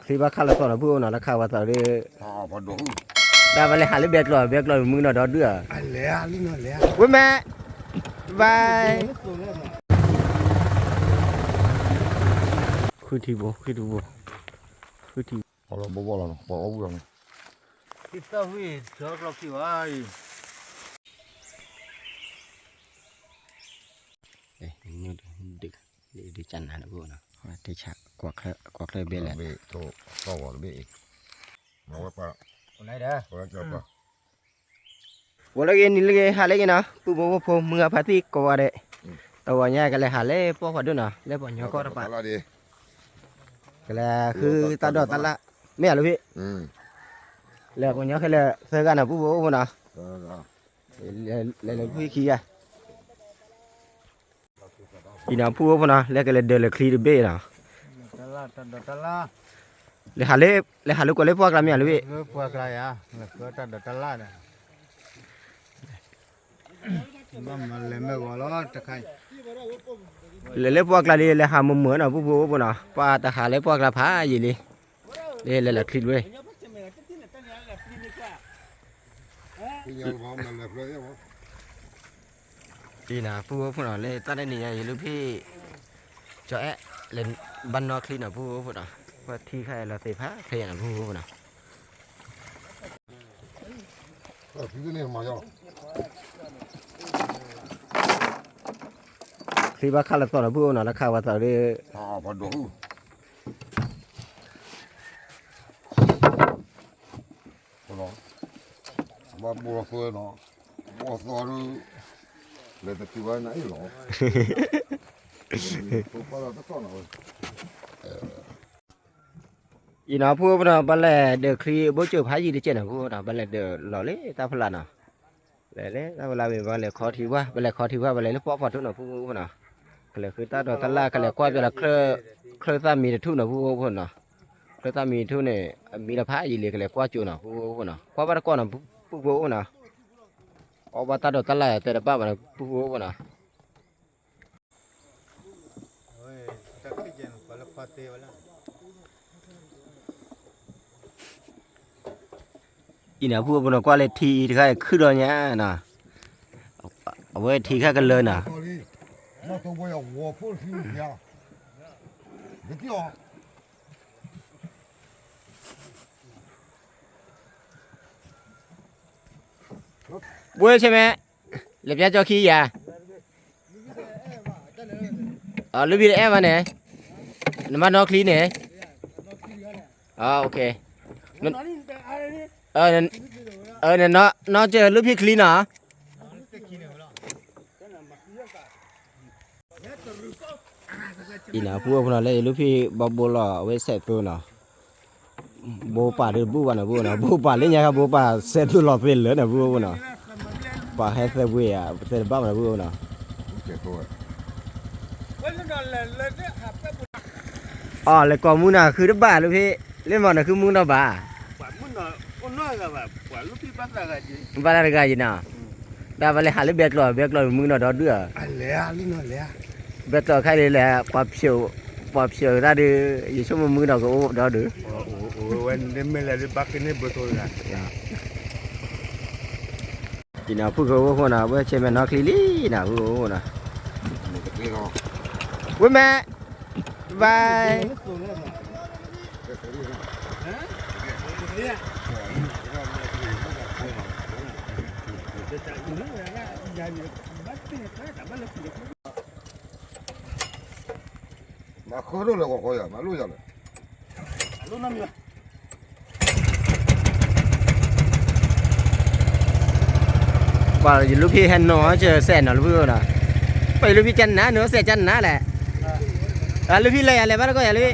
ချံဘၣ်ခးလၢသီၣ်နီၤ ဖုအိၣ်နီၤ လၢခးဝဲသီၣ်ဒီး တၢ်ဘၣ်လဲၤဟးလၢဘဲကျိၤ ဘဲကျိၤမုၢ်နီၤဒီဒုၣ်ဧါ, ဝ့ၢ်မဲ, ဘၣ် ဃုထံဘိ ဃုထံဘိ ဃုထံဘိ ဘီဘီလီၤနီၤ ပှၤအီၣ်ဝံၣ်လီၤနီၤ, သီၣ်ဝံၣ် ဒုးကနၤနီၤ ကွၢ်ချၢဘ့ၣ်လဲၣ်, ဝဲလၢဂ့ၤ နံၤလၢဂ့ၤ ဟါလၢဂ့ၤနီၤ ပုၢ်ဖိဝဲၢ်ဖိ မုၢ်ဂၤဖါတံၢ်ကိးဂၤဒဲး, တဝီညါကလဲၤဟးလၢပှၢ်ဖးဒိၣ်နီၤ လၢပှၤညီကီၢ်တပၤ, ကလဲၤဃုတၢ်ဒိးတၢ်လၣ်, မ့ၢ်ဧါလၢဖံ, လဲၤပှၤညီခဲလၢာ်သၢဂၤနီၤ ပုၢ်ဖိဝဲၢ်ဖိနီၤ, လဲၤလၢဖုခံဂၤ အံၤနီၤ ဖုအိၣ်ဖိနီၤ လဲၤကလဲၤဒၢးလၢချံတဘ့ၣ်နီၤ, လဲၤဟးလၢ လဲၤဟးလၢကွၢ်လၢပှၢ်ကျါမ့ၢ်ဧါလၢဖံ, လဲၤလၢပှၢ်ကျါလံ လဲၤဟးမုာ်မုာ်နီၤ ပုၢ်ဖိဝဲၢ်ဖိနီၤ ပှၤတဟးလၢပှၢ်ကျါဖးယံာ်လံ, လဲၤလဲၤလၢချံတဘ့ၣ် အံၤနီၤ ပုၢ်ဖိဝဲၢ်ဖိနီၤ လၢတၢ်တနံၤညါ ယလူၢ်ဖံၣ် ကၠီအဲၣ် လၢဘၣ်နီၣ်ချံနီၤ ပုၢ်ဖိဝဲၢ်ဖိနီၤ, ပှၤထံခါအံၤလီၤသ့ၣ်ဖးဖဲယၤနီၤ ပုၢ်ဖိဝဲၢ်ဖိနီၤ, ချံဘၣ်ခးလၢသီၣ်နီၤ ပုၢ်ဖိဝဲၢ်ဖိနီၤ လၢခးဝဲသီၣ်ဒီး ဘၣ်ဘိလီၤသိနီၤ, ဘိသီဒုး လဲၤတတုၤဘၣ်နၤအ့ၣ်လီၤ, အံၤနီၤ ပုၢ်ဖိဝဲၢ်ဖိနီၤ ဘၣ်လဲၤဒၢးချံဘိကၠိဖးယံာ်တကဲးနီၤ ပုၢ်ဖိဝဲၢ်ဖိနီၤ ဘၣ်လဲၤဒၢးလီၤလၢတၢ်ဖီလာ်နီၤ, လဲၤလၢတၢ်ဖီလာ်မ့ၢ်ဘၣ်လဲၤခီထံဝၣ် ဘၣ်လဲၤခီထံဝၣ် ဘၣ်လဲၤလၢပှၢ်ဖးဒိၣ်နီၤ ပုၢ်ဖိဝဲၢ်ဖိနီၤ, ကလဲၤဃုတၢ်ဒိးတၢ်လၣ် ကလဲၤကွၢ်ကၠိလီၤ ချၢၣ်သၣ်မံတထူၣ်နီၤ ပုၢ်ဖိဝဲၢ်ဖိနီၤ, ချၢၣ်သၣ်မံတထူၣ်န့ၣ် အမံလီၤဖးယံာ်လံ ကလဲၤကွၢ်ကၠိနီၤ ပုၢ်ဖိဝဲၢ်ဖိနီၤ ကွၢ်ဘၣ်တကီၢ်နီၤ ပုၢ်ဖိဝဲၢ်ဖိနီၤ, အီၣ်ဘၣ်တၢ်ဒိးတၢ်လၣ်တဲတဘၣ်ဘၣ်နီၤ ပုၢ်ဖိဝဲၢ်ဖိနီၤ အံၤန့ၣ် ပုၢ်ဖိဝဲၢ်ဖိနီၤ ကွၢ်လၢထံအံၤတခါအံၤခုၣ်ဒီးညါနီၤ, အဝဲထံခါကလၢနီၤ, ဘှ့ဆဲမဲ, လဲၤပျါကၠီခံယၤ, အလုၢ်ဖံတအဲၣ်ဘၣ်န့ၣ်, နမါနီၣ်ချံန့ၣ်, အ နီၣ်ကၢလုၢ်ဖံချံနီၤ, အံၤနီၤ ပုၢ်ဖိဝဲၢ်ဖိနီၤ လၢအလုၢ်ဖံဘီဘိလီၤ အဝဲစဲးသိနီၤ, ဘိပာ်ဒုးတဘူၣ်ဘၣ်နီၤ ပုၢ်ဖိဝဲၢ်ဖိနီၤ, ဘိပာ်လၢညါခါ ဘိပာ်စဲးသိလီၤသ့လၢာ်နီၤ ပုၢ်ဖိဝဲၢ်ဖိနီၤ, ပာ်ဟဲသဲဝ့ၤဧါ သဲတဘၣ်ဘၣ်နီၤ ပုၢ်ဖိဝဲၢ်ဖိနီၤ, အီၤ လဲၤကိးမုၢ်နၤ ဃုတဘၣ် လုၢ်ဖံ, လၢမၤနၤ ဃုမုၢ်နီၤဘၣ်, ဘၣ်တၢ်တဂၤယံၤနီၤ, တၢ်ဘၣ်လဲၤဟးလၢဘဲကျိး ဘဲကျိးမုၢ်နီၤဒီဒုၣ်ဧါ, ဘဲကျိးခါဒ်လဲၣ် ပှၤဖျိးတၢ်ဒုး ယဆိကမိၣ်မုၢ်နီၤကအိၣ်ဒီဒုၣ် အံၤနီၤ ပုၢ်ဖိဝဲၢ်ဖိနီၤ ဝဲဆဲမဲာ်နီၣ်ချံလံနီၤ ပုၢ်ဖိဝဲၢ်ဖိနီၤ, ဝဲမဲာ်, bye, မၤခီဒိၣ်လၢဂီၤခီယၤ မၤလိၣ်ယၤလၢ ပှၤယလုၢ်ဖံဟဲနီၤစဲးနီၤ လုၢ်ဖံအိၣ်နီၤ, ပှၤယလုၢ်ဖံကနၤ နုၤစဲးကနၤလဲၣ်, လုၢ်ဖံလဲၤယၤလဲၤဘၣ်တကီၢ်ယၤလံ,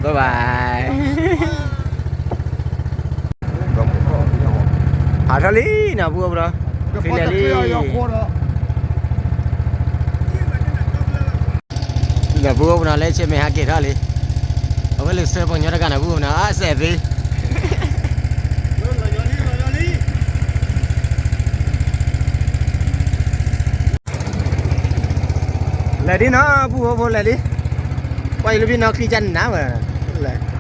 bye bye, ဟးထီၣ်လံနီၤ ပုၢ်ဖိဝဲၢ်ဖိနီၤ, ဖံလဲၤလံ ဒီးပုၢ်ဖိနီၤ လၢဆဲမဲာ်ဟးက့ၤထီၣ်လံ, အဝဲလၢဆှၢပှၤကညီတဂၤန့ၣ် ပုၢ်ဖိနီၤ အစဲးသ့, လီၤလံ လီၤလံ, လီၤလံ, လဲၤဒ်နီၤ ပုၢ်ဖိဖိလဲၤဒ်, ပှၤအံၤလူၤဖံနီၤချံကနၣ်ဝဲ, လဲၤ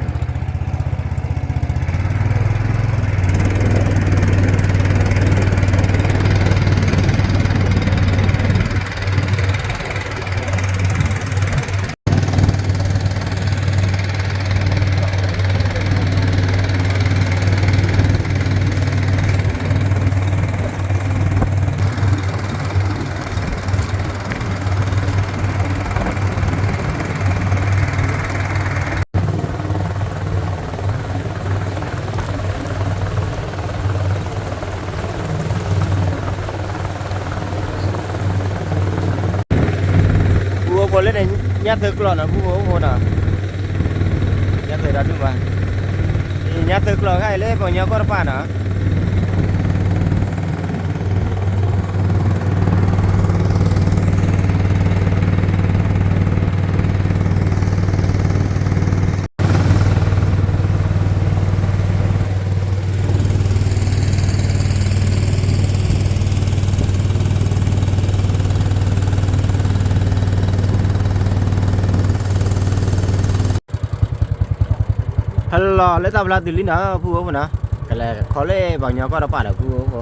ပုၢ်ဖိလၢန့ၣ် ညၣ်သၢကျီၢ်နီၤ ပုၢ်ဖိဖိနီၤ, ညၣ်သၢတၢ်ဒူၣ်ဘၣ်, ညၣ်သၢကျီၢ်ခါအံၤလၢပှၤကညီကီၢ်တပၤနီၤ. ဟဲလီၤလၢတၢ်ဖျါတုၤလံနီၤ ပုၢ်ဖိဖိနီၤ, ကလဲၤခီလၢပှၤကညီကီၢ်တပၤဒီး ပုၢ်ဖိဖိ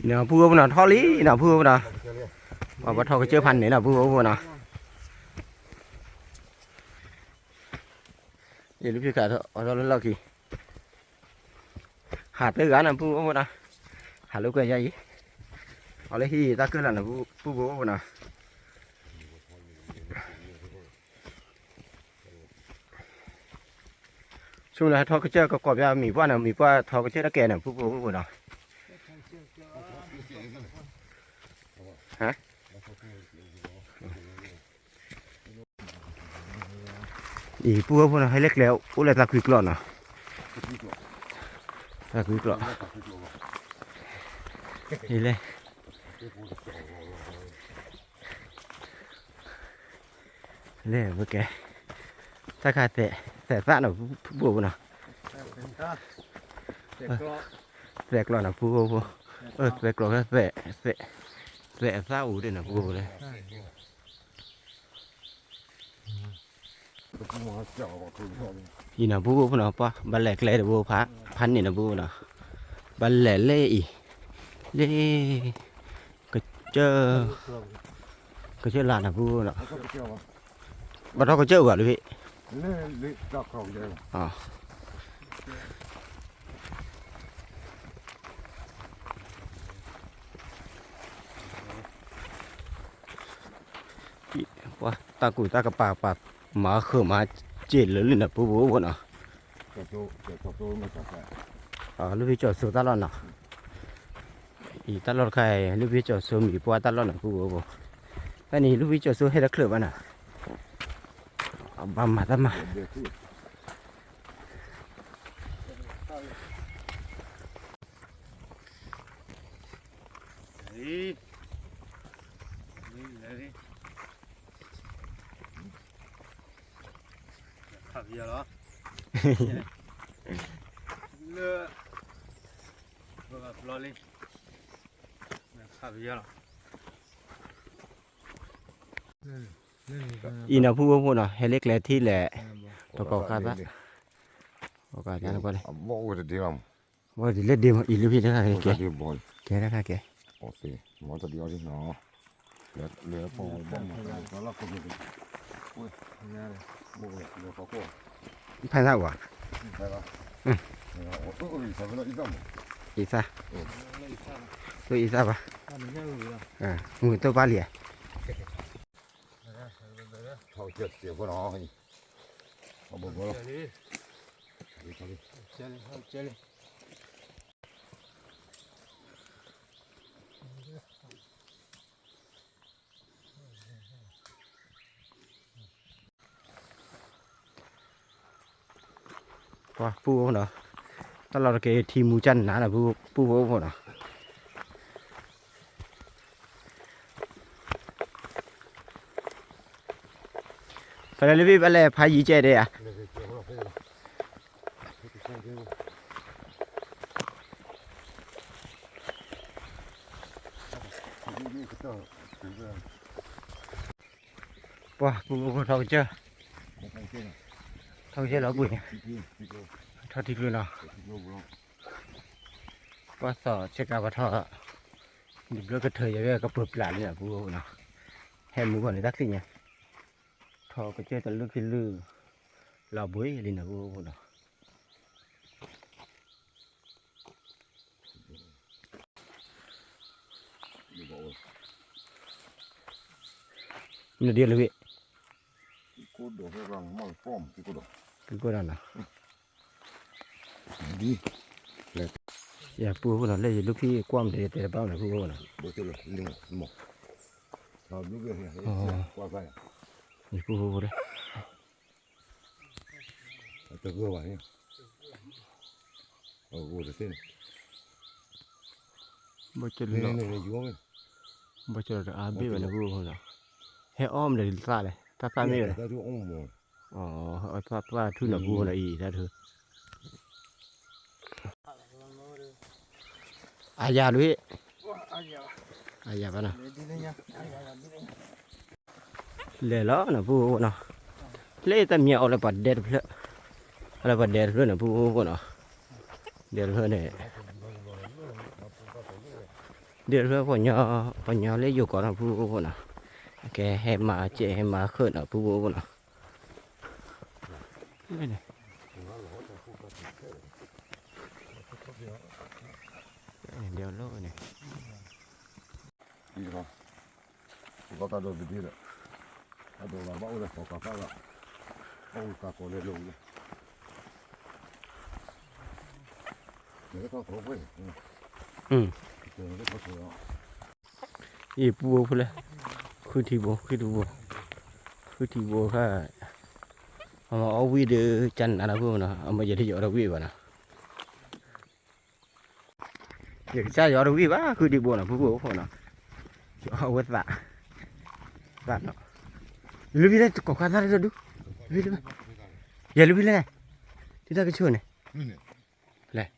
နီၤ ပုၢ်ဖိဖိနီၤ ထီၣ်လံနီၤ ပုၢ်ဖိဖိနီၤ, ပှၤထီကစၢၢ်ဖးန့ၣ်နီၤ ပုၢ်ဖိဖိနီၤ, ယလူၤဖံခးထီၣ်လၢလီၢ်ခံ ဟးတဂၤနီၤ ပုၢ်ဖိဖိနီၤ, ဟးလိာ်ကွဲယါအံၤ, အီၤလၢဟံၣ်တၢ်ကၢၢ်လၢ်နီၤ ပုၢ်ဖိဖိနီၤ. ဆိကမိၣ်လၢဟဲထီကစၢၢ်ကကိးပျါမံၤပှၢ်နီၤ မံၤပှၢ်ထီကစၢၢ်တကဲနီၤ ပုၢ်ဖိဖိနီၤ. အံၤ ပုၢ်ဖိဖိနီၤ ဟဲလၢကျဲအိၣ်လၢသးကွံကျီၢ်နီၤ, သးကွံကျီၢ်, အံၤလဲၣ် လဲၣ် ပကဲ တၢ်ခါသဲး သဲးသၣ်နီၤ ပုၢ်ဖိဖိနီၤ, သဲးကျီၢ်နီၤ ပုၢ်ဖိဖိ, သဲးကျီၢ် သဲးအသၣ်အိၣ်ဒၣ်နီၤ ပုၢ်ဖိဖိလဲၣ်. အံၤနီၤ ပုၢ်ဖိဖိနီၤ ပှၤဘၣ်လဲၤကျဲတဘိဖးန့ၣ်နီၤ ပုၢ်ဖိနီၤ, ဘၣ်လဲၤလၢအံၤ လၢ ကစၢၢ် ကစၢၢ်လၢ်နီၤ ပုၢ်ဖိနီၤ, ဘၣ်ထီၣ်ကစၢၢ်ဘၣ်လၢဖဲ ပှၤတၢ်ကူၣ်တၢ်ကပၤပာ်မၤဃုာ်မၤစ့ၢ်လၢလံနီၤ ပုၢ်ဖိဖိနီၤ, လုၢ်ဖံကၠီၤစိတၢ်လီၢ်နီၤ, အံၤတၢ်လီၢ်တခါ လုၢ်ဖံကၠီၤစိမံၤပှၢ်တၢ်လီၢ်နီၤ ပုၢ်ဖိဖိ, ဖဲန့ၣ် လုၢ်ဖံကၠီၤစိဟဲတချုးဘၣ်နီၤ, ဘၣ်မၤတၢ်မၤ ခးပယီၤလီၤ လၢ ဘျီလံ ခးပယီၤလီၤ အံၤနီၤ ပုၢ်ဖိဖိနီၤ ဟဲလၢကျဲထံၣ်လဲၣ် တကိးခါသၣ် တကိးခါသၣ်နကွၢ်လဲၣ် အဘီၣ်အိၣ်တဒ့လီၤ ဘီၣ်ဒ်လဲၣ်ဒ့မး အံၤလၢဖံတခါကဲ ကဲတခါကဲ မ့ၢ်တဒ့အီၤဒ်နီၤ လဲၤပီၢ်ဘီၣ်မး ဖဲသၣ်ဝဲ အံသၣ် အံသၣ်ဘၣ် မုၢ်တိၢ်ပၢ်လံဧါ ထီၣ်ကစၢၢ်စဲးဖိနီၤ အဘီၣ်ဘီၣ်လီၤ ကဲလံ ကဲလံ ပှၤပုၢ်အိၣ်နီၤ တၢ်လီၢ်တက့ၢ်ထံမူကၢ်နးနီၤ ပူဖိဖိနီၤ. ဖဲလၢလၢဘၣ်ဘၣ်လဲၣ်ဖးယံၤကဲဒၣ်ဧါ. ပှၤပူဖိဖိထီၣ်ကစၢၢ်, ထီၣ်ကစၢၢ်လီၤကွံာ်န့ၣ်, ထီၣ်ထံကျုနီၤ. ပှၤသီၣ်ဆ့ကၤပှၤထီၣ်, ဒုးဘျၢကထၢၣ်ယၤဝဲကပၢၤပျၢ်လံနီၤ ပူဖိဖိနီၤ. ဟဲမူဂီၢ်န့ၣ်တၢ်ချံၣ်ညါ, ထီၣ်ကစၢၢ်တလုၢ်ခံလုၢ်, လီၤဘှံးလံနီၤ ပူဖိဖိနီၤ. နဒ်လၢဝ့ၢ်, က့ၤကိးဒီးနီၤ, ယပူဖိနီၤ လၢယလူၢ်ဖံကွၢ်မနုၤယတဲတဘၣ်မနုၤ ပူဖိနီၤ. ယပူဖိဖိလၢ တဂၢၢ်ဘၣ်န့ၣ်, အဂိၢ်တသ့န့ၣ်, ဘၣ်ကလီၤ, ဘၣ်ကလီၤတအါဘ့ၣ်ဘၣ်န့ၣ် ပူဖိဖိနီၤ. ဟဲအီၣ်မနုၤသၣ်လဲၣ်, တၢ်သၣ်မ့ၢ်ဝဲလဲၣ်, အီၣ်သၣ်သၣ်ထူၣ်နီၤ ပူဖိဖိနီၤ အံၤတၢ်ထူၣ် အါယၤဒ်, အါယၤဘၣ်နီၤ, လဲၤလီၤနီၤ ပူဖိဖိနီၤ, လၢတၢ်မံၤအီၣ်လၢပှၤဒဲတဖျၢၣ်, အီၣ်လၢပှၤဒဲတဖျၢၣ်န့ၣ် ပူဖိဖိနီၤ, ဒဲတဖျၢၣ်န့ၣ်, ဒဲတဖျၢၣ် ပှၤညီလၢယိၤကီၢ်နီၤ ပူဖိဖိနီၤ, အကဲဟဲမၤစဲးဟဲမၤဃၢၣ်နီၤ ပူဖိဖိနီၤ. ဒ်လီၤန့ၣ်, ပကီၢ်တၢ်ဒီသဒ့ဒီး, တၢ်ဒိးဘၣ်ဘၣ်အိၣ်လၢသီခါသၣ်ဒီး, အအိၣ်သးကိးလၢလၢ, ယပူဖိလၢ, ဃုထံဘိ ဃုထံဘိ, ဃုထံဘိခါ, အမ့ၢ်အီၣ်ဝံၣ်ဒီး ကနးနီၤ ပူဖိနီၤ, အမ့ၢ်ယတယီၤဒီးဝံၣ်ဘၣ်နီၤ. ယကစၢ်ယီၤတဝံၣ်ဘၣ် ဃုဒံးဘိနီၤ ပူဖိဖိနီၤ, ယီၤဝဲသး, သးနီၤ, လၢဖံလဲၣ်ကိးခါသၣ်တဒူၣ်, ယဲလၢဖံလဲၣ်, ဒ်တၢ်ကဆိၣ်န့ၣ်, လဲၣ်,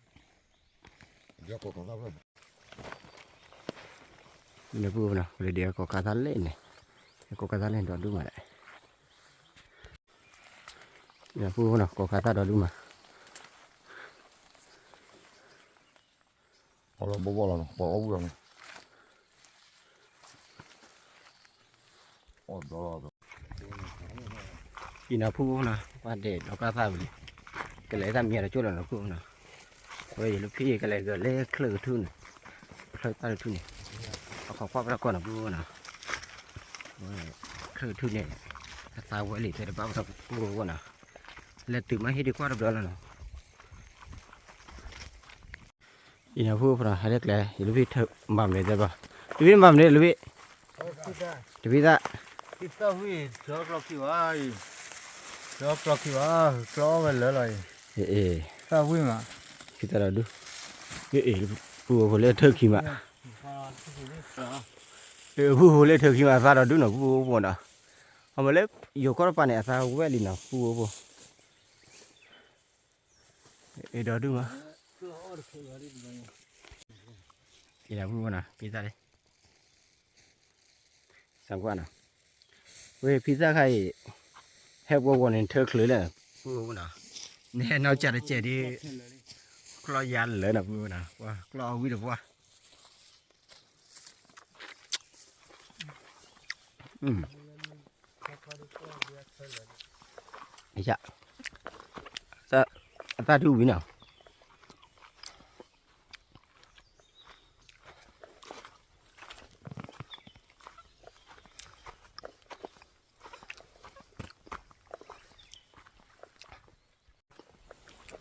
လၢပူဖိနီၤ လၢဒ်ကိးခါသၣ်လဲၣ်န့ၣ်, ကိးခါသၣ်လဲၣ်ဒီဒူၣ်မးလဲၣ်. ပူဖိနီၤ ကိးခါသၣ်ဒီဒူၣ်မး, အီၣ်လီၤဘီဘီလီၤနီၤ ပှၤအီၣ်ဝံၣ်လီၤနီၤ, အံၤနီၤ ပူဖိနီၤ ပှၤဒဲးဒီးကါသၣ်ဝံၤလံ, ကလဲၤတၢ်မံၤဒီးကၠိလီၤနီၤ ပူဖိနီၤ, ဝဲယလူၤဖံကလဲၤဂၢၢ်လၢချၢၣ်ကထူၣ်န့ၣ်, ချၢၣ်သၣ်ကထူၣ်န့ၣ်, အခီခွါပတၢ်ကီၢ်နီၤ ပူဖိနီၤ, ချၢၣ်ကထူၣ်န့ၣ်, အသးဝဲလံ တဲတဘၣ်ပတၢ်ပူဖိနီၤ, လဲၤတုၤမ့ၢ်ဟ့ၣ်ဒံးကွၢ်တဘျီလီၤနီၤ. အံၤနီၤ ပူဖိနီၤ ဟဲလၢကျဲ ယလူၤဖံထၢၣ်ဘၣ်မနုၤတဲဘၣ်, လူၤဖံဘၣ်မနုၤ လူၤဖံ, တဖံသၣ်, တဖံသၣ်ဝံၣ်, ကျီခံဘၣ်, ကျီဝဲလၢာ်လီၤအံၤ, သၣ်ဝံၣ်မး, ဖံသၣ်ဒီဒူၣ်, ပူဖိလၢထၢၣ်ခံမး, ပူဖိလၢထၢၣ်ခံမး အသၣ်ဒီဒူၣ်နီၤ ပူဖိနီၤ, အမ့ၢ်လၢယိၤကီၢ်တပၤန့ၣ် အသၣ်ဝဲလံနီၤ ပူဖိဖိ အဲၣ်ဒိးဒုမး, ပူဖိနီၤ ဖံသၣ်လံ, စၢကွၢ်နီၤ, ဝဲဖံသၣ်ခါအံၤ, ဟဲပှၤဂီၤန့ၣ်ထၢချုးလၢ, ပူဖိနီၤ, နဟဲနီၢ်ကၢ်တကဲးဒ်, ကျီယါလၢာ်နီၤ ပူဖိနီၤ ပှၤကျီအီၣ်ဝံၣ်ဒီးပှၤ အသၣ်ဒူၣ်ဝံၤနီၤ,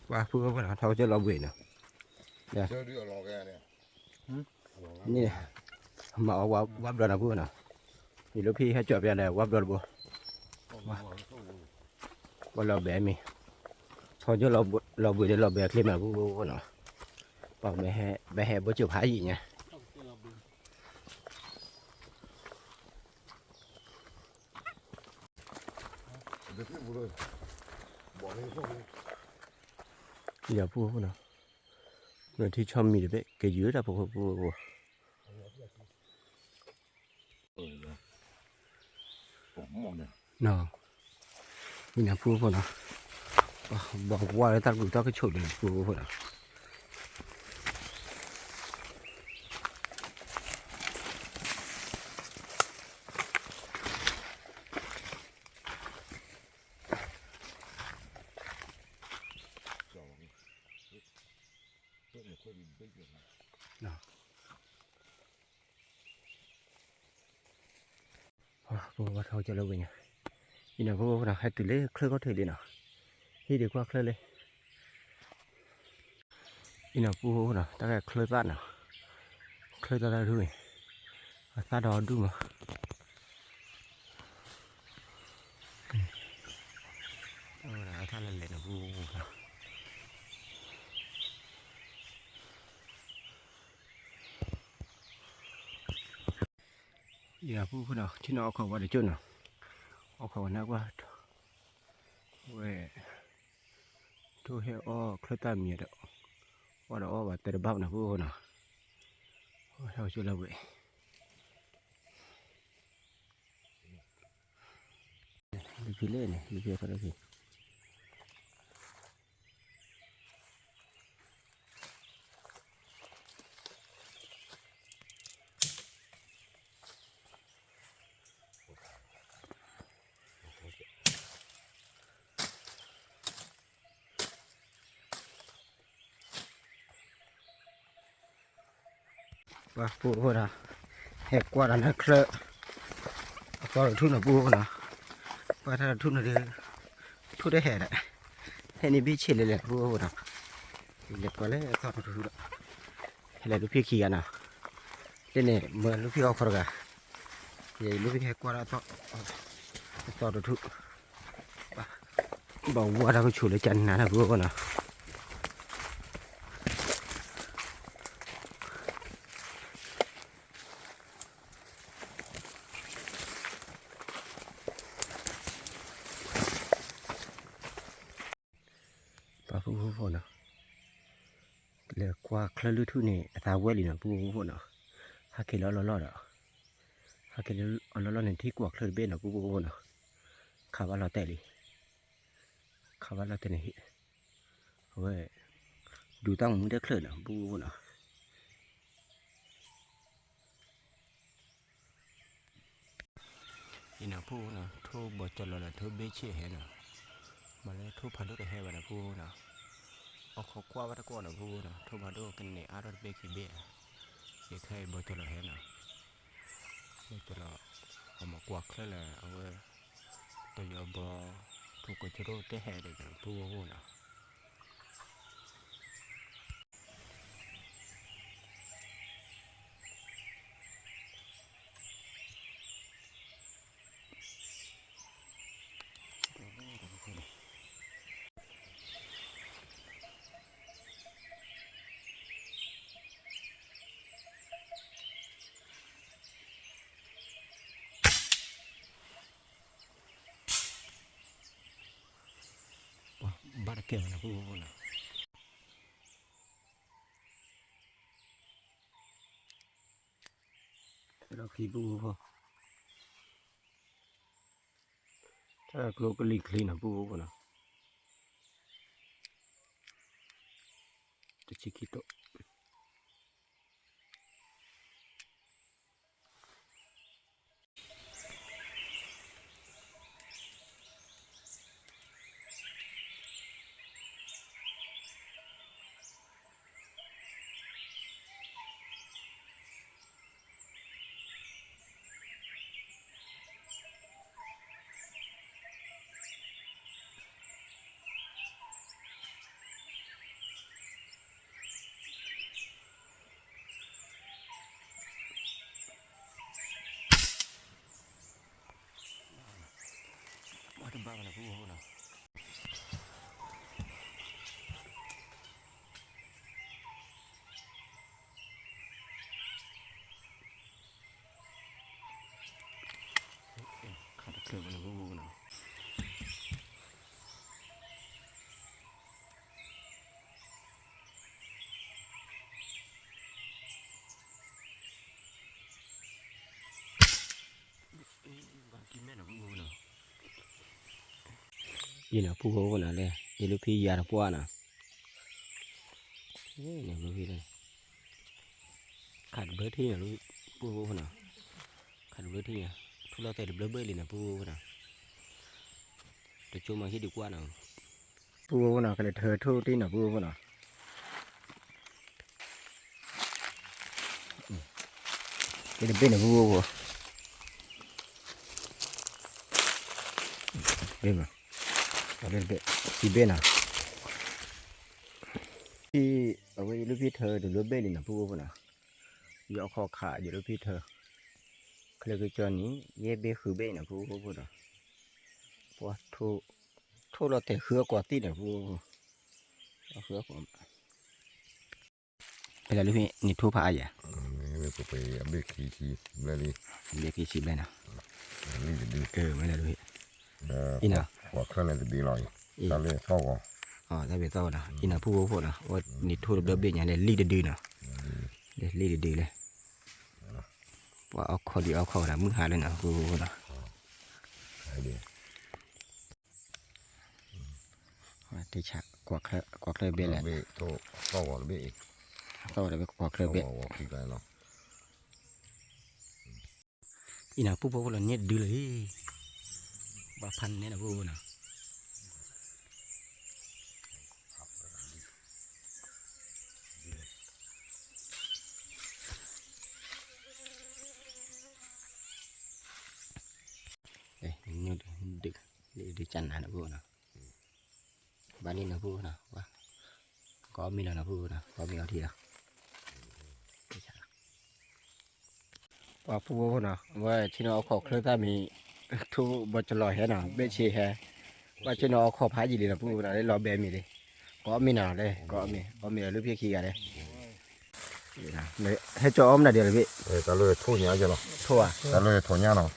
ပှၤဖုဝဲနီၤ ထီၣ်ကစၢၢ်လီၤဘှံးနီၤ, န့ၣ်, မၤအီၤဝါဘျီနီၤ ဖုဝဲနီၤ, ယလူၤဖံဟဲကၠီၣ်ပျါဒီးဝါဘျီတဘိ, ဝါလီၤဘဲမ့ၢ်, ဆီ ဖီကၠိလီၤဘှံးဒီးလီၤဘှံးအချ့မး ပူဖိနီၤ, ပှၤဘဲဟဲဘိကၠိဖးယံာ်ညါ, ယၤပူဖိနီၤ, နထံဆီမံၤတဘ့ၣ် ကယူၤတၢ်ဖိဖိဖိဖိ နီၤ, မ့ၢ်နၤပူဖိနီၤ, ဘၣ်ဝါလၢတၢ်ကူၣ်သီကဆိးလံပူဖိနီၤ, ပဝဲထီၣ်ကၠီလၢဝ့ၢ်ညါ, အံၤနီၤ ပူဖိနီၤ ဟဲတုၤလၢချၢကီၢ်ထံးလံနီၤ, ဟံၣ်ဒံးကွၢ်ချၢလံ, အံၤနီၤ ပူဖိနီၤ တၢ်ကဲချၢသၣ်နီၤ, ချၢသၣ်တၢ်ဒူၣ်န့ၣ်, အသၣ်ဒီးဒူၣ်မး အဝဲဒၣ်အထၣ်လဲၤလဲၤနီၤ ပူဖိနီၤ, ယၤပူဖိနီၤ ဆ့ၣ်နီၤအီၣ်ခိးဝဲတကၠိၢ်နီၤ, အီၣ်ခိးဝဲနၢ်ကွၢ်, ဝဲ, ထိၣ်ဟဲအီၣ်ချၢသၣ်မံၤဒီး, အီၣ်ဒီးအီၣ်ဘၣ်တဲတဘၣ်နီၤ ပူဖိနီၤ, ဟဲအိၣ်ဆိလၢဝဲ လၢဖံလဲၣ်န့ၣ် လၢဖံအထီၣ်လၢဖံ ပှၤပူဖိဒီး ဟဲကွၢ်ဒီးနၢ်ချၢ အသီတထူၣ်နီၤ ပူဖိနီၤ, ပှၤထါတထူၣ်န့ၣ်ဒီး ထူၣ်တဟဲဒီး ဟဲန့ၣ်ဘ့ၣ်ဆ့ၣ်လဲၤလဲၤ ပူဖိနီၤ, လဲၤကွၢ်လၢအသီတထူၣ်ဒီး ဟဲလဲၤလူၤဖံခံဂၤနီၤ, တန့ၣ် မၢလူၤဖံအီၣ်ခိးတဂၤ, ယလူၤဖံဟဲကွၢ်ဒီး အသီတထူၣ် ဘၣ်ဝါတၢ်ကဆိးလၢကနၤနီၤ ပူဖိနီၤ, ပှၤပူဖိနီၤ, လဲၤကွၢ်ချၢလုၢ်ထူၣ်န့ၣ် အသးဝဲလံနီၤ ပူဖိနီၤ, ဟဲက့ၤလၢအလီၢ်လီၢ်ဒီး ဟဲက့ၤလၢအလီၢ်လီၢ်န့ၣ် ထံကွၢ်ချၢတဘ့ၣ်နီၤ ပူဖိနီၤ, ခးဘၣ်လီၤတဲာ်လံ, ခးဘၣ်လီၤတဲာ်န့ၣ် အဝဲ ဒူးတၢ်မူတၢ်ချၢနီၤ ပူဖိနီၤ, အံၤနီၤ ပူဖိနီၤ ထိၣ်ဘီကၠီလီၤဒီးထိၣ်ဘ့ၣ်ဆ့ၣ်ဟဲနီၤ, မၤလၢထိၣ်ဖးဒိၣ်တဟဲဘၣ်နီၤ ပူဖိနီၤ, အီၣ်ခိးကွၢ်ဘၣ်တကွီၢ်နီၤ ပူဖိနီၤ, ထိၣ်ဖးဒိၣ်ကန့ၢ်အါထီၣ်တဘ့ၣ်ခံဘ့ၣ်ဧါ, ယခဲအံၤဘီကၠီလီၤဟဲနီၤ, ဘီကၠီလီၤ အမၤကွၢ်ချၢလၢအဝဲ တယီၤဘီ ထိၣ်ကၠိရိၣ်တဟဲဒီး ပူဖိနီၤ ဘၣ်တကဲဘၣ်နီၤ ပူဖိနီၤ, ဒီးခံပူဖိ, တၢ်ကျိကလံၤချံနီၤ ပူဖိနီၤ, တဆံခံတိၣ် ပှၤ ယနီၤ ဖုဖိဖိနီၤ လၢ ယလူၢ်ဖံယၤတပှၢ်နီၤ, န့ၣ် လူၢ်ဖံလၢ ခးတဘျၢထံနီၤ လူၢ်ဖံဖိဖိနီၤ, ခးတဘျၢထံနီၤ, ထူၣ်လီၤသဲးတဘျၢဘ့ၣ်လံနီၤ ဖုဖိဖိနီၤ, တကၠိမၤဟံၣ်ဒုးကွၢ်နီၤ, ဖုဖိဖိနီၤ ကလဲၤထၢထူၣ်တံၢ်နီၤ ဖုဖိဖိနီၤ ကဲတဘ့ၣ်န့ၣ် ဖုဖိဖိ, ဘ့ၣ်မး, တဘ့ၣ် ခံဘ့ၣ်နီၤ, ဖံ အဝဲယလူၢ်ဖံထၢတဘျၢဘ့ၣ်လံနီၤ ဖုဖိဖိနီၤ, ယအီၣ်ခီခး ယလူၢ်ဖံထၢ, ချၢကၠီနံၤ ယဲၢ်ဘ့ၣ်ဃုဘ့ၣ်နီၤ ဖုဖိဖိနီၤ, ပှၤ ထိၣ်လီၤတဲာ်ဃုအကွီၤသံၣ်န့ၣ် ဖုဖိဖိ, ဃုအကွီၤ ဖဲလဲၣ်လူၢ်ဖံ နထိၣ်ဖးအါယၤ, ပှဲၤအဘ့ၣ်ခံဆံဘျဲၣ်လံ, ဘ့ၣ်ခံဆံဘျဲၣ်နီၤ, လံတဒု, မ့ၢ်လဲၣ်လူၢ်ဖံ, အံၤနီၤ, ပှၤချၢန့ၣ်တဒုလီၤအံၤ, တၢ်လၢသီၣ်ဂီၤ, တၢ်ဘ့ၣ်သီၣ်ဂီၤနီၤ, အံၤနီၤ ဖုဖိဖိနီၤ, နထိၣ်တဘျၢဘ့ၣ်ညါလဲၣ် လံတဒုနီၤ, လံတဒုလဲၣ်, ပှၤအီၣ်ခီဒုးအီၣ်ခီဝဲဒၣ် မုၢ်ဟါလၢနီၤ ဖုဖိဖိနီၤ တဆး ကွၢ်ချၢဘ့ၣ်လဲၣ်, သီၣ်ဝဲတဘ့ၣ်, ကွၢ်ချၢဘ့ၣ်, အံၤနီၤ ဖုဖိဖိလီၤ န့ၢ်တဒုလီၤ, ဘၣ်ဖးန့ၢ်နီၤ ဖုဖိနီၤ, ဒုးကနၤနီၤ ဖုဖိနီၤ, ဘၣ်လံနီၤ ဖုဖိနီၤ, ကအီၣ်မ့ၤလီၤနီၤ ဖုဖိနီၤ, ကအီၣ်မ့ၤအီထံလီၤ, ပှၤဖုဖိဖိနီၤ, အဝဲဆ့ၣ်နီၤအီၣ်ခီၣ်ချၢသၣ်မံၤ, ထိၣ်ဘီကလီၤဟဲနီၤ ဘ့ၣ်ဆ့ဟဲ, ဘၣ်ဆ့ၣ်နီၤအီၣ်ခီၣ်ဖးယံာ်လံနီၤ ဖုဖိနီၤ, လၢလီၤဘဲမ့ၤလံ, ကအီၣ်မ့ၤနီၤလၢ ကအီၣ်မ့ၤ, အီၣ်မ့ၤလၢလူၢ်ဖံခံဂၤလၢ ဟဲကၠီအီၣ်မနုၤဒံးလၢဘ့ၣ်, တၢ်လၢထိၣ်ညါကလီၤ, ထိၣ်ဧါ, တၢ်လၢထိၣ်ညါနီၤ,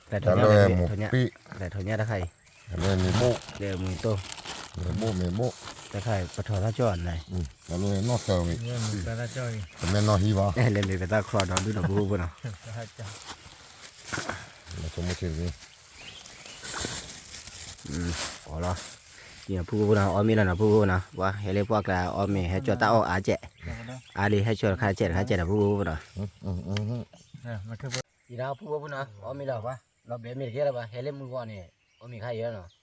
တၢ်လၢမူၤပ့ၣ်, တၢ်လၢထိၣ်ညါတခါအံၤ, တၢ်လၢမ့ၤဘိၣ်, လၢမ့ၤတိၢ်, မ့ၤဘိၣ်မ့ၤဘိၣ်, တခါအံၤပထီၣ်သၣ်ကၠီၣ်န့ၣ်, တၢ်လၢနီၢ်သၢဝံၤ, တမ့ၢ်နီၢ်ဟံးဘၣ်, လဲၤမ့ၢ်ပသၣ်ချီဒီးဒုးနီၤ ဖုဖိဖိနီၤ အီၣ်လီၤ, ဖုဖိဖိနီၤ အီၣ်မ့ၤလီၤနီၤ ဖုဖိဖိနီၤ, ပှၤဟဲလၢပှၢ်ကျါအီၣ်မ့ၤ ဟဲကၠီတၢ်အီၣ်အါကဲး, အါလံ ဟဲကၠီတခါကဲးတခါကဲးနီၤ ဖုဖိဖိနီၤ, အံၤနီၤ ဖုဖိဖိနီၤ အီၣ်မ့ၤလီၤပှၤ, လီၤဘဲမ့ၤတကဲလၢၤဘၣ် ဟဲလၢမုၢ်ဂီၤန့ၣ် အီၣ်မ့ၤခါအံၤလီၤနီၤ,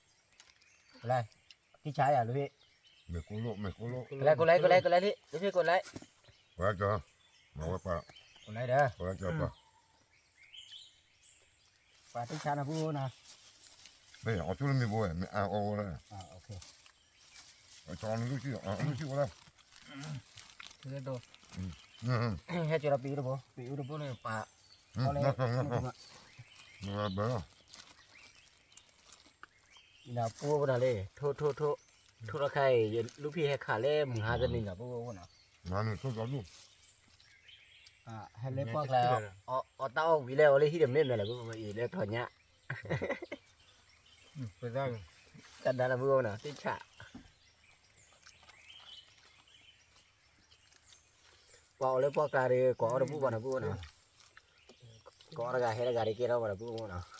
ကလါ, တံၢ်ဆါယၤလူၢ်ဖံ, မ့ၢ်ကိၣ်လိၣ် မ့ၢ်ကိၣ်လိၣ်, ကလါ ကိၣ်လါ ကိၣ်လါ လံ လူၢ်ဖံ ကိၣ်လါ, ဝဲကၠီ, မၤဝဲပှၤ, ကိၣ်လါဒီး, ဝဲကၠီပှၤ ပှၤတံၢ်ဆါနီၤ ဖုဖိနီၤ, မ့ၢ်အီၣ်ဆူၣ်လၢမ့ၢ်ဘိဝဲ မ့ၢ်အါအီၣ်ဝဲလၢ, အီၣ်ဆူၣ်လၢ, ဟဲကၠီဒီးပံၤတဘိ ပံၤအူတဘိန့ၣ် ပာ်, လၢ, ပူဖိနီၤလံ ထိၣ်ထိၣ်ထိၣ်, ထိၣ်တခါအံၤ လူၢ်ဖံဟဲခးလၢမုၢ်ဟါတနံၤနီၤ ပူဖိနီၤ, ဟဲလၢပှၢ်ကျါ, အီၣ်တၢ်အီၣ်ဝံၤလၢအီၤလၢဟံၣ်တမ့ၢ်မဲာ်လဲၣ် ပူဖိအံၤလၢထီၣ်ညါ, တၢ်ဒါလၢပူဖိနီၤ တံၢ်ဆး ပှၤအီၣ်လၢပှၢ်ကျါဒီး ကိးအီၣ်တဘူၣ်ဘၣ်နီၤ ပူဖိနီၤ, ကိးအီၣ်တဂၤဟဲတဂၤဒီးကဲထီၣ်ဘၣ်နီၤ ပူဖိနီၤ,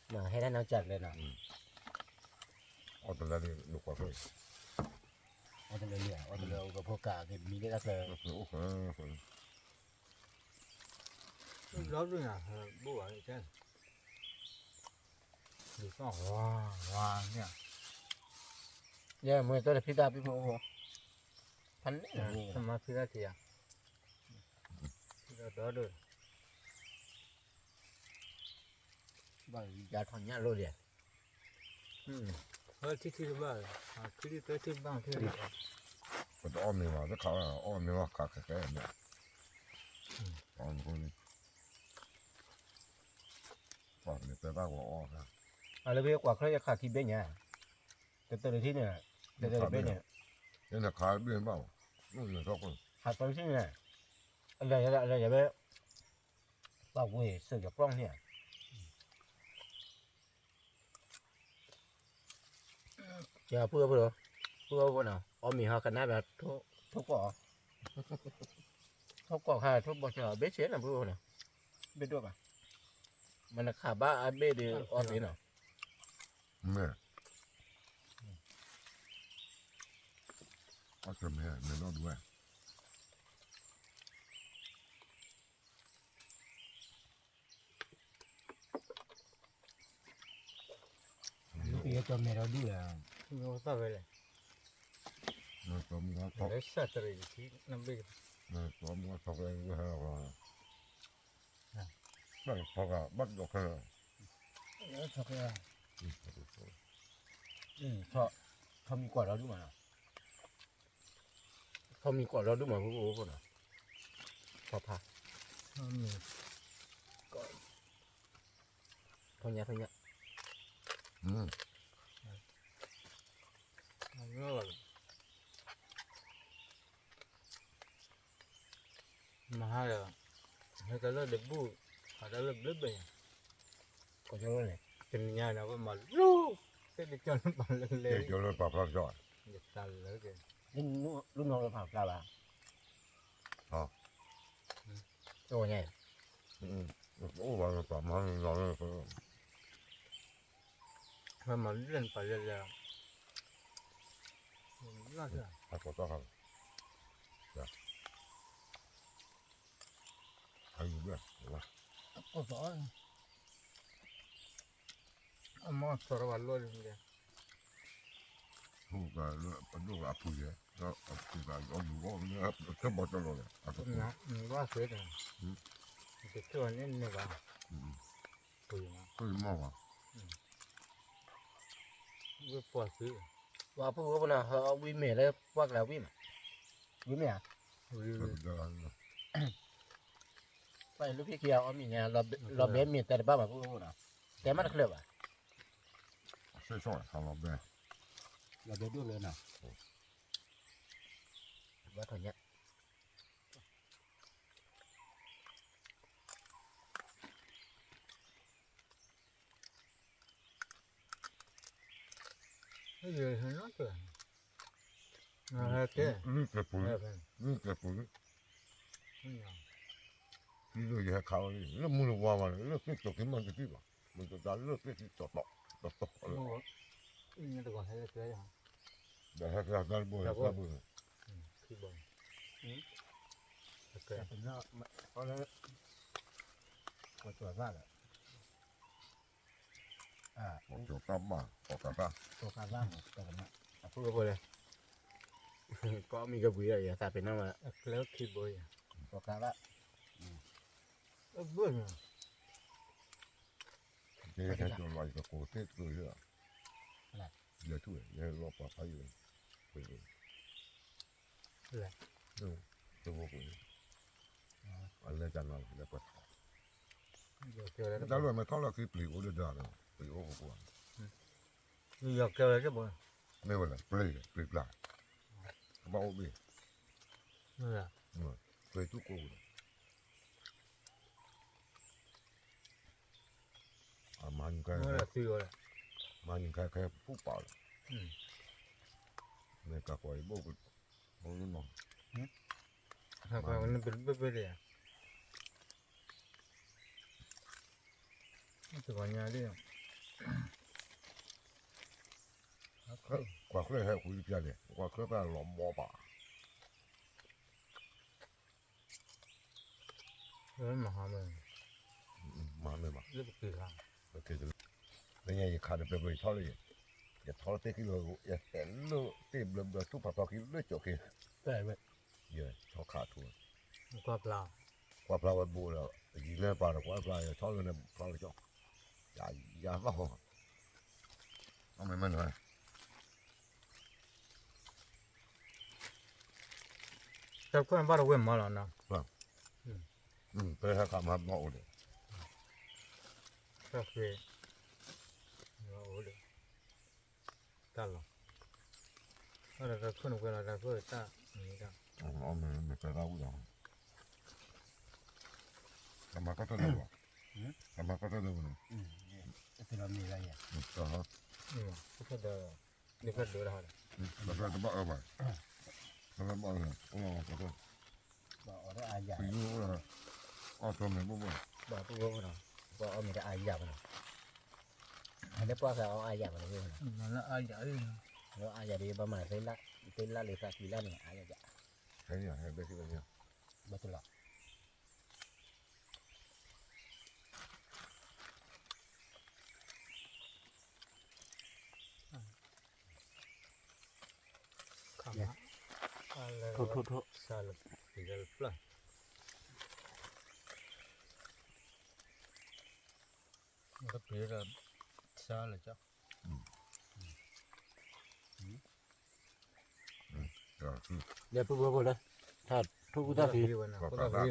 ဟဲတၢ်နီၢ်ကၢ်ကျဲနီၤ, အီၣ်တလၢလံ အီၣ်တလၢအိၣ်ကဖိကးက့ၤမံၤလၢတၢ်ကျဲ လီၤဘျုးနၤ ဘိၣ်ဘၣ်န့ၣ် ဒုးသီၣ်ဝါဝါန့ၣ်, ယဲမ့ၢ်တၢ်တဖံးတၢ်ပံၤဖိအိၣ်ဖိ, ဖးန့ၣ်, မၤဖံးတၢ်ထံးယၤ, ဒီးဒိၣ်, ဘၣ်ယၤထီၣ်ညၣ်လိၣ်ဒံး, ထံထံတဘၣ်, ထံထံသၢထံတဘၣ်ထံ, ပတအီၣ်မ့ၤဘၣ် တခးအီၣ်မ့ၤဘၣ်ခးခဲခဲန့ၣ်, အီၣ်မ့ၤန့ၣ် အလၢဖဲကွၢ်ချၢယခးခံဘ့ၣ်ညါ, တတၢၢ်တထံၣ်န့ၣ်, တတၢၢ်တဘ့ၣ်န့ၣ်, ခးတဘ့ၣ်ဘၣ်, ခးတထံၣ်န့ၣ်, အလဲၤယၤဘဲ, ဘၣ်ဝဲစၢၤယပျီၢ်န့ၣ်ဧါ ယၤဖုဖိ, ဖုဖိနီၤ အီၣ်မ့ၤဟီကနၣ်ဘၣ်, ထိၣ်ကီၢ်, ထိၣ်ကီၢ်ခါ ထိၣ်ဘီစၢၤ ဘ့ၣ်ဆ့နီၤ ဖုဖိနီၤ, ဘ့ၣ်ဒိၣ်ဘၣ်, မနခးဘၣ်အဘ့ၣ်ဒီးအီၣ်သ့နီၤ, မဲာ်, အတမဲာ် မဲာ်နီၢ်ဒူဝဲ, ကဲကၠီမဲာ်ဒီဒူၣ်လၢ, သၣ်ဝဲလဲၣ်, မဲာ်ကၠီမူထီၣ်, လၢစၢ်တရံးတထံၣ်နဘ့ၣ်, မဲာ်ကၠီမူထီၣ်ဖဲဝဲဟဲလီၤ, ဘၣ်ထီၣ်ဖဲ, ဘၣ်ကၠီခဲလၢာ်, ထီၣ်ဖဲ, ထီၣ်မံၤကွၢ်ဒီဒူၣ်မးနီၤ, ထီၣ်မံၤကွၢ်ဒီဒူၣ်မး ဖိဖိဖိနီၤ, ထီၣ်ဖး, ထီၣ်ညါ ထီၣ်ညါ, မဟါဒီး, ဟဲကလၢတဘူၣ်, ဟးတၢ်လၢဘျၢဘၢၣ်ညါ, ကီၢ်ကၠီလီၤန့ၣ်, တနံၤညါန့ၣ်ဝဲမၤလိ, ကဲကၠီလၢပာ်ဖျါကၠီ, ယတၢ်လၢကဲ, လၢနီၢ်လၢပာ်ဖျါဘၣ်, အ, အညါ, အိၣ်ဘၣ်လၢပာ်မၤနီၤလၢ ဝဲမၤလၢနပာ်လၢလၢ, အကိးတၢ်ခါ, အယူၤဘၣ်, အကိးတၢ်, အမၤစီၤရၤဘၣ်လိၣ်န့ၣ်, ပဒိၣ်ကအပူၤယဲ, အယူၤအီၣ်လၢ, တဘီတလီၤလဲၣ်, ဘၣ်သ့, တကၢၢ်န့ၣ်န့ၣ်ဘၣ်, ပမီၢ်ဘၣ်, ဝဲပှၤသ့, ပှၤဖိဝဲပနၤ ဟဲအီၣ်ဝံၣ်မဲာ်လၢပှၢ်ကျါဝံၣ်မး, ဝံၣ်မဲာ်ဧါ, ပှၤလၢဖံခံဂၤအီၣ်မ့ၤညါ, လီၤဘဲမ့ၢ်တဲတဘၣ်ဘၣ်ဖိဖိနီၤ, တဲမးတချၢးဘၣ်, လီၤဘဲဒိၣ်လၢနီၤ, ဘၣ်ထီၣ်ညါ နံၣ်တဲပူၤ, နံၣ်တဲပူၤ, နံၣ်တဲပူၤ, ယဟဲခးဝဲလံ လၢမုၢ်လၢဝါဝဲန့ၣ် လၢသ့ၣ်ကၠီၤက့ၤမၤတသံဘၣ်, မ့ၢ်တဒါလၢသ့ၣ်ကၠီၤတီၤတီၤ, ဒီးဟဲက့ၤတၢ်တဘိန့ၣ်, ပှၤကၠီၤတၢ်ဘၣ်, ပှၤကၠီၤတၢ်, အဖိကဖိလဲၣ်, ကီၢ်မံၤကဘှံးဒီး ယသးပ့ၤနီၣ်ဝဲ, ပှၤကၠီၤတၢ်, အဘၣ်န့ၣ်, ယဟဲကၠီၤလီၤ ယကကိးသ့ၣ်တကျိၤလၢ, လဲၤထူၣ်ဝဲ ယဟဲလီၤပှၤဖးယံာ်ဝဲ, လဲၤ, တဝိကိးန့ၣ်, အလဲၤတၢ်နီၤလဲၤပှၤထီၣ်, တၢ်လၢမဲာ်ထီၣ်လီၤခံပျံၤအိၣ်ဒီးဒၣ်ဒီး ပျံၤအိၣ်ကကွၢ်, မ့ၢ်ဝဲလဲၣ် ပျံၤ ပျံၤပျါ, ကဘၣ်အိၣ်ဘ့ၣ်, ပျံၤတူၢ်ကိးဝဲဒီး အမၤနံၤခါ, မၤနံၤခါခဲပူၤပာ်လီၤ, မ့ၢ်ကကွၢ်အံၤဘိၣ်, ဘိၣ်နီၤ, ဘၣ်ဘၣ်, တဂီၤညါဒ်, ကွၢ်ချၢဟဲဃုတပျၢ်န့ၣ် ကွၢ်ချၢပၢ်လီၤဘီဘၣ် မၤမ့ၢ်ဘၣ်, လၢညါယခးတပျၢၤပျၢၤ ယထီၣ်လၢ, ယထီၣ်လၢသ့ၣ်ခံလီၤ, ယတဲလၢသ့ၣ်ဘျၢဘျၢ ထူၣ်ဖးထီခံလၢကၠိၣ်ခ့, ယထီၣ်ခးထူ, ကွၢ်ဖျါဝဲဘိလီၤ, ယံၤလၢပာ်ဒီးကွၢ်ဖျါ ယထီၣ်လၢန့ၣ်ဖျါလၢကၠိၣ်, ယၤယၤဘၣ်ဃီ, အမ့ၢ်မ့ၢ်န့ၣ် တၢ်ခွဲးဘၣ်တဝဲမၤလီၤနီၤ, ပဟဲခးမၤဘၣ်အိၣ်ဒီး, တၢ်ခွဲး, အိၣ်ဒီး, တၢ်လီၤ, တၢ်ခွဲးနဝဲလီၤ တၢ်ခွဲးတၢ်, မ့ၢ်တၢ်ဝံၤဒီး, တမၤကီၢ်တၢ်ဒီးဘၣ်, တမၤကီၢ်တၢ်ဒီးဘၣ်န့ၣ်, တၢ်လီၤမ့ၢ်လၢယဲ, တၢ်လီၤ, တဘၣ်အၢဘၣ်, တဘၣ်အၢ, အိၣ်လီၤ, ပယိၣ်အိၣ်လီၤ, အီၣ်တမ့ၢ်ဘၣ်ဘၣ်, ပှၤအီၣ်မ့ၢ်တအါယၤဘၣ်နီၤ, အလဲၤပှၢ်ဃာ်အီၤအါယၤမးန့ၣ်, အါယၤ, အါယၤဒီး ဘၣ်မၤသ့လၢ်လၢသးကွံလၢ်န့ၣ် အါယၤယၤ, ဘၣ်တလီၤ, ထိၣ်ထိၣ်ထိၣ်, လဲၤပှၤဖိလၢ ထါထိၣ်ကူၣ်သၣ်သ့, ကီးကးသၣ်, ကီးကးသၣ်, ထိၣ်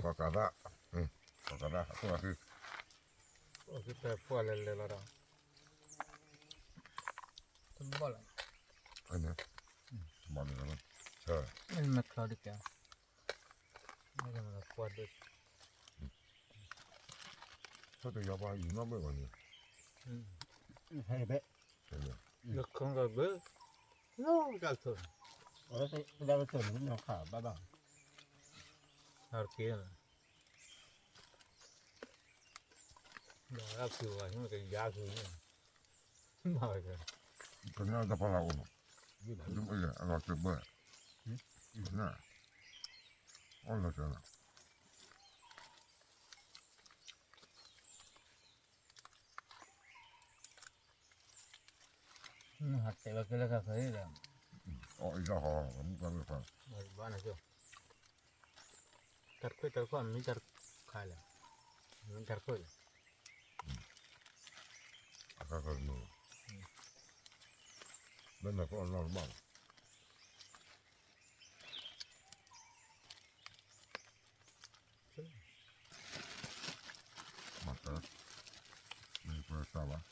သၣ်သ့, အိၣ်ကတၢၢ်ပှၢ်လဲၤလဲၤလီၤဒီး, တဘီၣ်လီၤ, မ့ၢ်ချီဒ်ကဲ, မ့ၢ်ပှၢ်ဒိၣ်, ဆိတယီပှၤယူၤနီၣ်ဘ့ၣ်ဘၣ်န့ၣ်, ဟဲဘ့ၣ်, လၢခီကဘ့ၣ်, လၢတၢ်ဆိၣ်, တၢ်ဆိၣ်န့ၣ် မ့ၢ်ခးဘၣ်ဘၣ်, ဟးက့ၤ, ဒီးဖုဝါကယါဖုန့ၣ်, မၤဝဲ, ကနၣ်တၢ်ဖီလာ်အိၣ်နီၤ, အလီၤစၢၤဘၣ်, ကနၣ်, အီၣ်လီၤစၢၤလီၤ. ဟးတဲဘၣ်ကဲလၢခါခဲအံၤဒီး, အီၣ်အံၤတၢ်ဟီ, မုၢ်ပှၢ်မုၢ်ခွါ, ဘၣ်နၤကၠိ, တၢ်တခွဲတၢ်တခီ မ့ၢ်တၢ်တခါလဲၣ်, မ့ၢ်တၢ်တခွဲလဲၣ်, အခါခါတမုာ်, ဘၣ်နၤကၠိအနီၢ်တဘၣ်လီၤ. မၤက, မ့ၢ်ပှၤတၢ်ဘၣ်,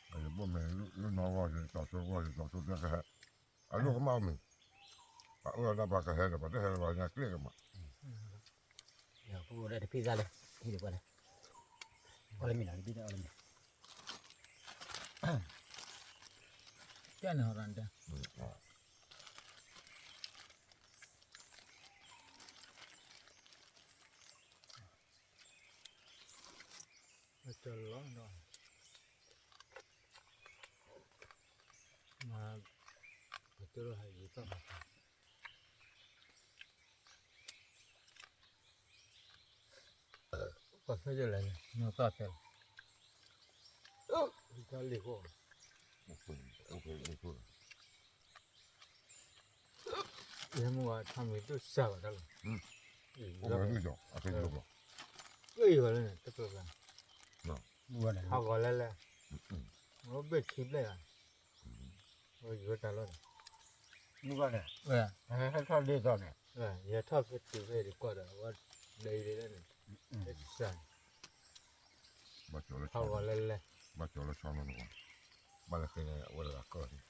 အဘိၣ်မ့ၢ်လၢနီၢ်ဂီၢ်ယစီၤဆိဂီၢ် ယစီၤဆိတၢ်ကဟဲ, အဒိၣ်ကမၣ်မ့ၢ်, ပှၤအၢၣ်လီၤဒၣ်ပှၤကဟဲဒီး ပှၤတဟဲလၢၤဘၣ်ညါကျ့ၣ်ကမး, ပအိၣ်ဒၣ်တဖံသၣ်လၢ, ဟံၣ်ဒံးပှၤလဲၣ်, အီၣ်လၢမ့ၢ်နီၤ တဘ့ၣ်တၢ်အီၣ်လၢမ့ၢ်, ကဲန့ၣ်ဟီရၣ်တၢ် အတလီၤဒီး, မၤ, ပကၠိဟဲယံၤသီၣ်, ပှၤဖဲယလဲၣ်န့ၣ် နီၢ်သီၣ်တဲလီၤ, တၢ်လ့ၣ်ဃိ, ယမ့ၢ်ဝဲထီၣ်မ့ၢ်ဒိၣ်စၢ်ဘၣ်တၢ်လီၤ, အိၣ်ဝဲဒိၣ်ယီၤ, အခဲယိဘျီ, လၢယိၤလၢန့ၣ် တကျိၤကျါ, ဟးဂီၤလဲၤလဲၤ, အိၣ်ဘ့ၣ်ခံဘျဲၣ်ဂၤ, ယိၤတၢ်လီၤန့ၣ်, မုၢ်ဂီၢ်န့ၣ်, ဟဲထီၣ်လ့ၣ်သီၣ်န့ၣ်, ယဟဲထီၣ်ကတုၤဖဲဒံးကွၢ်ဒီး အဝဲလဲၤလဲၤန့ၣ်, စၢ်, ဟးဂီၤလဲၤလဲၤ, ဘၣ်ကၠီၤလၢဆီနီၤနီၤ, ဘၣ်လၢဃ့န့ၣ် အဝဲတဂၤကၢၢ်န့ၣ်,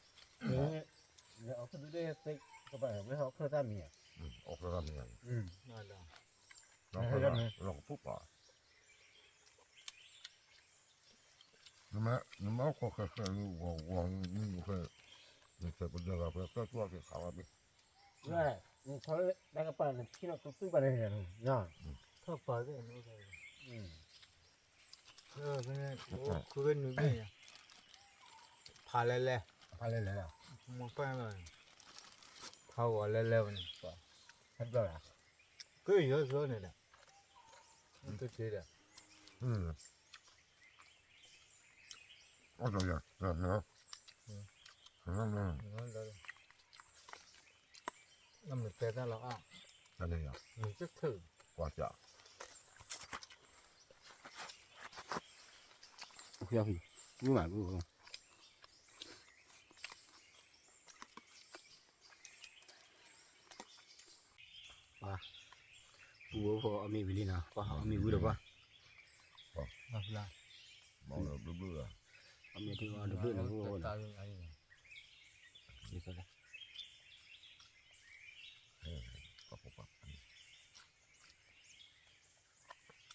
အီၣ်ခၢၣ်သၣ်မံၤ, အီၣ်ခၢၣ်သၣ်မံၤ, လီၤကပူၤပာ်, နမ့ၢ်အီၣ်ခိးဃဲးဃဲးလၢဂီၤဂီၤန့ၣ်, နဆဲးပဒၢဂၤဖဲကၢၢ်ကွၢ်က့ၤခးဝဲဘ့ၣ်, ထီၣ်ပာ်သ့ၣ်, ဖဲနုၤဘ့ၣ်, ဖးလဲၣ်လဲၣ်, ဖးလဲၣ်လဲၣ်, မ့ၢ်ပှၢ်လီၤ, ဖးဂီၤလဲၣ်လဲၣ်ဝဲန့ၣ်, ကၢၢ်ယီၤဆိန့ၣ်ဒီး, ကၢၢ်ထံဒီး, အီၣ်စီၤယၤ, နမ့ၢ်တဲတၢ်လီၤအါ, နမ့ၢ်တဲ, ကွၢ်စး, မၤ, ပှၤ, ပူဖိအီၣ်မ့ၤဝံၤလံနီၤ, ပှၤအီၣ်မ့ၤဝံၤဒီးပှၤ, အီၣ်မ့ၤထံအီၣ်တဘျုးနီၤ, ပူဖိ,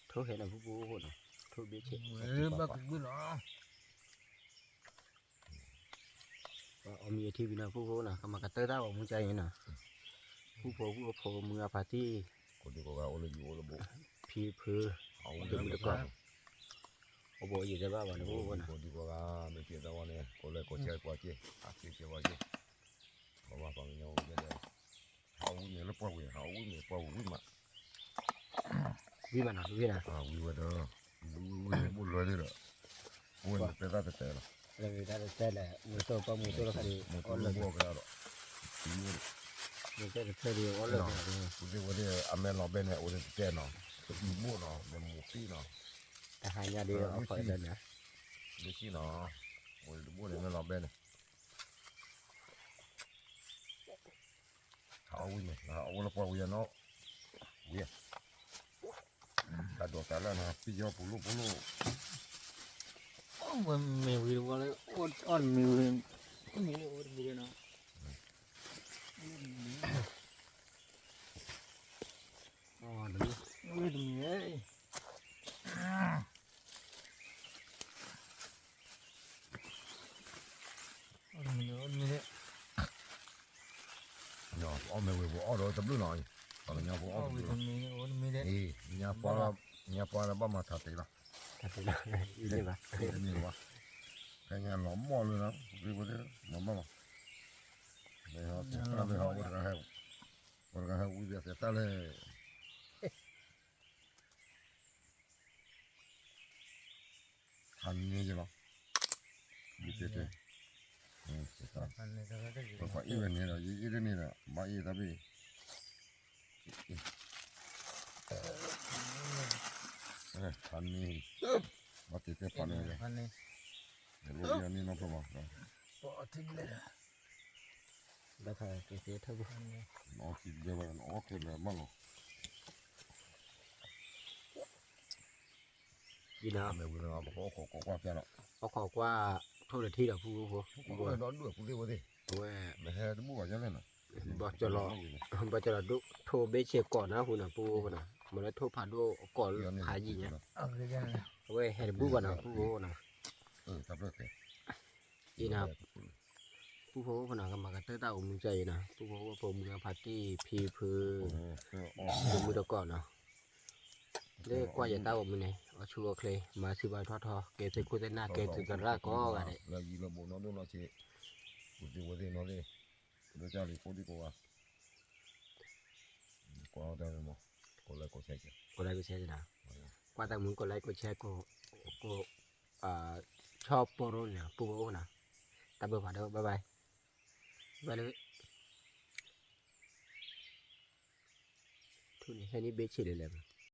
ထိၣ်ဟဲနီၤ ပူဖိနီၤ, ထိၣ်ဘ့ၣ်ဆ့း, ဘၣ်ကဘုၣ်နီၤ အီၣ်မ့ၤအထံဝံၤနီၤ ပူဖိနီၤ, ကမၤကတၢၢ်တၢ်အီၣ်မူကါအံၤနီၤ, ပူဖိပူဖိမုၢ်အဖါတံၢ်, ဖံဖု, တမုၢ်တကိး, အီၣ် အိၣ်ဘိယံာ်သ့ဘၣ်ဘၣ်န့ၣ် အိၣ်ဘိနၤ ကိးဒံကိးဂၤ မ့ၢ်ကဲသဝီန့ၣ် ကိးလၢကိးဆဲးကွၢ်က့ၤ အက့ၤကဲဝဲက့ၤ ပှၤဘၣ်ပှၤကညီဝဲကဲဒီး ဟးဝံၤန့ၣ်လၢပှၢ်ဝံၤ ဟးဝံၤန့ၣ်ပှၢ်ဝံၤဝံၤမး ဝံၤမးနီၤ ဝံၤနၤ ဝံၤဝဲဒီး ဝံၤဝံၤဝံၤန့ၣ် ဘိၣ်လွဲၤန့ၣ်ဒီး အိၣ်ဝဲန့ၣ်တဲတၢ်တတဲလီၤ တဲတၢ်တတဲလဲၣ် မ့ၢ်တိၢ်ပှၢ်မူတိၢ်လီၤခါဒံး အီၣ်လၢာ် မ့ၢ်တဲတတဲဒီး အီၣ်လၢာ် ပူၤသ့ၣ်ဝဲသ့ၣ် အမဲလီၤဘဲန့ၣ် အိၣ်ဒီးတတဲနီၤ တအံၤဘိၣ်နီၤ ဒီးမူသံနီၤ တဟါညါဒ်အီၣ်ဖီၣ်လၢာ်နီၤ ဒ်ဆံနီၤ အိၣ်ဒီးတဘိၣ်န့ၣ် မဲလီၤဘဲန့ၣ် ဟးအီၣ်ဝံၤန့ၣ် ဟးအီၣ်ဝံၤလၢပှၢ်ဝံၤနီၤ ဝံၤ တၢ်ဒိးတၢ်လၢနီၤ ပယီၤပူၤလိၣ်ပူၤလိၣ် ဝဲမ့ၢ်ဝံၤတဝီလၢ အီၣ်မ့ၢ်ဝံၤ မ့ၢ်လၢအိၣ်တမံၤလၢနီၤ အိၣ်တမံၤ အိၣ်တမံၤ အိၣ်တမံၤ အီၣ်မ့ၢ်ဝံၤပှၤအီၣ်ဒီးတဘျုးနီၤ ပှၤကညီဖိအီၣ်တဘျုးနီၤ အံၤ ညါပှၢ်ဒီးဘၣ်မၤထးတ့ၢ်လီၤ တန့ၢ်ဘၣ် ဖဲညါလီၤမီၢ်လၢနီၤ ပှၤသ့ၣ် မၤဘၣ်လီၤ မ့ၢ်ဟီ တၢ်လၢဟီ ပှၤတဂၤဟဲ ပှၤတဂၤဟဲဝံၤဒီးသဲတၢ်လၢ ထါန့ၢ်ယလီၤ ယတဲတဲ ပှၤအ့ၣ်ဝဲန့ၣ်ဒီး ယအ့ၣ်တန့ၢ်ဒီး ဘၣ်အ့ၣ်တၢ်ဘ့ၣ် ထါန့ၢ် ဘၣ်တဲတဲပာ်န့ၢ် လိၣ်ယၤန့ၢ်နီၢ်ဖျၢၣ်မး ဘၣ်ခါက့ၤသ့ထၢၣ်ဘၣ် နအီၣ်က့ၤဘျဲဘၣ် နအီၣ်က့ၤလၢမးလီၤ ဒ်နီၤ မ့ၢ်ဝံၤလီၤ ပကအီၣ်ခိးကွၢ်ဖျါလီၤ အီၣ်ခိးကွၢ် ထိၣ်လၢထံဒီးဖုဖိ ဒီဒူၣ်ပူၤသ့ၣ်ဝဲသ့ၣ် အဝဲ မ့ၢ်ဟဲတဘူၣ်ဘၣ်ယဲလဲၣ်နီၤ ဘီကလီၤ ဘီကလီၤဒိၣ် ထိၣ်ဘ့ၣ်ဆ့ကိးနၤဟူနီၤ ပူဖိနီၤ မ့ၢ်လၢထိၣ်ဖးဒိၣ်ကိးဖးယံာ်ညါ အဝဲဟဲတဘူၣ်ဘၣ်နီၤ ပူဖိနီၤ အံၤနီၤ ပူဖိအိၣ်ဖဲနီၤ ကမၤကတၢၢ်တၢ်အိၣ်မူကါအံၤနီၤ ပူဖိအိၣ်ဖဲမူကါဖးတံၢ်ဖံဖု မူတကိးနီၤ လၢကွၢ်ယတၢ်အိၣ်မူန့ၣ် အီၣ်ဆူၣ်အီၣ်ချ့ မၤစံးဘၣ်ထီၣ်ထီ ကဲသုးခိၣ်သုးနၢ် ကဲသုးသရၣ်ကိးဂၤဒဲး လၢယံၤလၢဘူးနီၢ်ဒိၣ်နီၢ်ဆံး ပူၤသ့ၣ်ဝဲသ့ၣ်နီၤသ့ၣ် ဒိၣ်ကၢ်လံကိးဒံကိးဂၤ ကွၢ်တၢ်မး ကိးlikeကိးshare ကိးlikeကိးshareနီၤ ကွၢ်တၢ်မူကိးlikeကိးshare ကိး ဆီၣ်ပိၢ်ရိန့ၣ် ပူဖိအိၣ်နီၤ တၢ်ဘၢဖးဒိၣ် bye bye ဘၣ်လၢ ထူန့ၣ် ဟဲန့ၢ်ဘ့ၣ်ဆ့းလဲၣ်လဲၣ်